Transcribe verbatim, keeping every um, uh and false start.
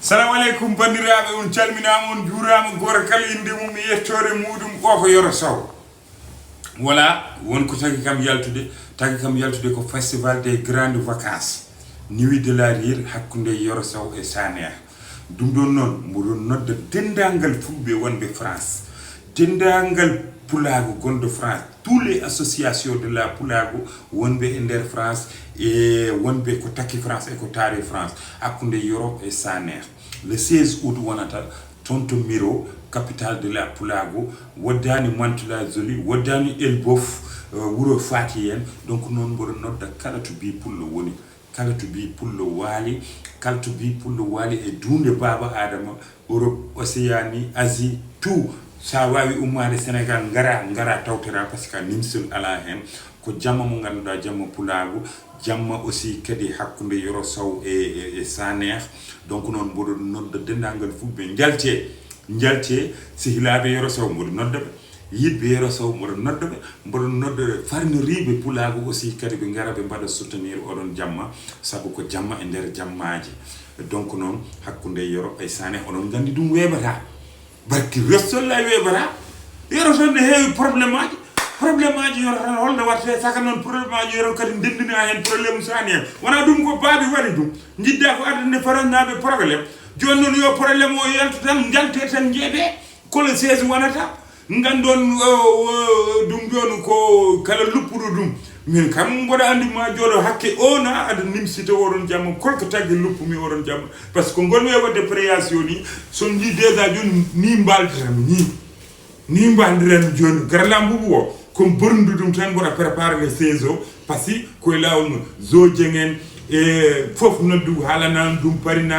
Salamu aleykum, banndiraaɓe, on calminaama, on juuraama, gooto kala innde mum e yettoore muuɗum. O ko Yoro Sow. Wala, won ko tagi kam yaltude, tagi kam yaltude ko Festival des Grandes Vacances, Nuit de la Rire, hakkunde Yoro Sow e Saneex. Ɗum ɗoon noon, mboɗon nodda denndaangal fulɓe wonɓe France, denndaangal pulaagu gonɗo France, tous les associations de la pulaagu wonɓe e nder France, e wonɓe ko takki France e ko taari France, hakkunde Yoro e Saneex. Le seize août wonata toon to Miro, capitale de la pulaagu, woɗɗaani Mantes-la-Jolie, woɗɗaani Elbeuf, euh, wuro Fatiyen. Donc noon, mboɗo nodda kala to bii pullo woni, kala to bii pullo waali, kala to bii pullo waali e duunde baaba Aadama, Europe, Océanie, Asie, tout. So a waawi ummaade Sénégal, ngara, ngara tawtoraa, parce que nimsol alaa heen. Ko jamma mo ngannduɗaa, jamma pulaagu, jamma aussi kadi hakkunde Yoro Sow e, e, e Saneex. Donc noon, mboɗo nodda denndaangal fulɓe, njaltee, njaltee, sehilaaɓe Yoro Sow, mboɗo nodda ɓe. Yiɗɓe Yoro Sow, mboɗo nodda ɓe, mboɗo nodda farnoriiɓe pulaagu aussi kadi, ɓe ngara, ɓe mbaɗa soutenir oɗon jamma, sabu ko jamma e nder jammaaji. Donc noon, hakkunde Yoro e Saneex, oɗon nganndi ɗum weeɓataa. Barki Rasuulullaahi, weeɓataa. Yoro tan ne heewi problème aji. Problème aji Yoro tan, holno waɗtee? Saka noon, problème aji Yoro kadi ndenndinaa heen problème Saneex. Wonaa ɗum ko baabi waɗi ɗum. Njiɗdaa ko addande Farannaaɓe problème. Jooni noon, yo problème o yaltu tan, njaltee tan, njeeɓee. Ko le seize wonata. Nganndon, o, o, ɗum ɗoon ko kala luppuɗo ɗum. Min kam, mboɗo anndi ma jooɗo hakke o na aɗa nimsita oɗon jamma, kolko tagge luppumi oɗon jamma. Parce que ngol mi e waɗde préhension ni, so mi njii déjà jooni, ni mbaldiram ni. Ni mbaldiram jooni. Garlam bubu o, ko borndu ɗum tan, mboɗo préparé le seize o, parce que koye laawol mum. Zo Dieng en, e fof noddu, haalana ɗum, parina.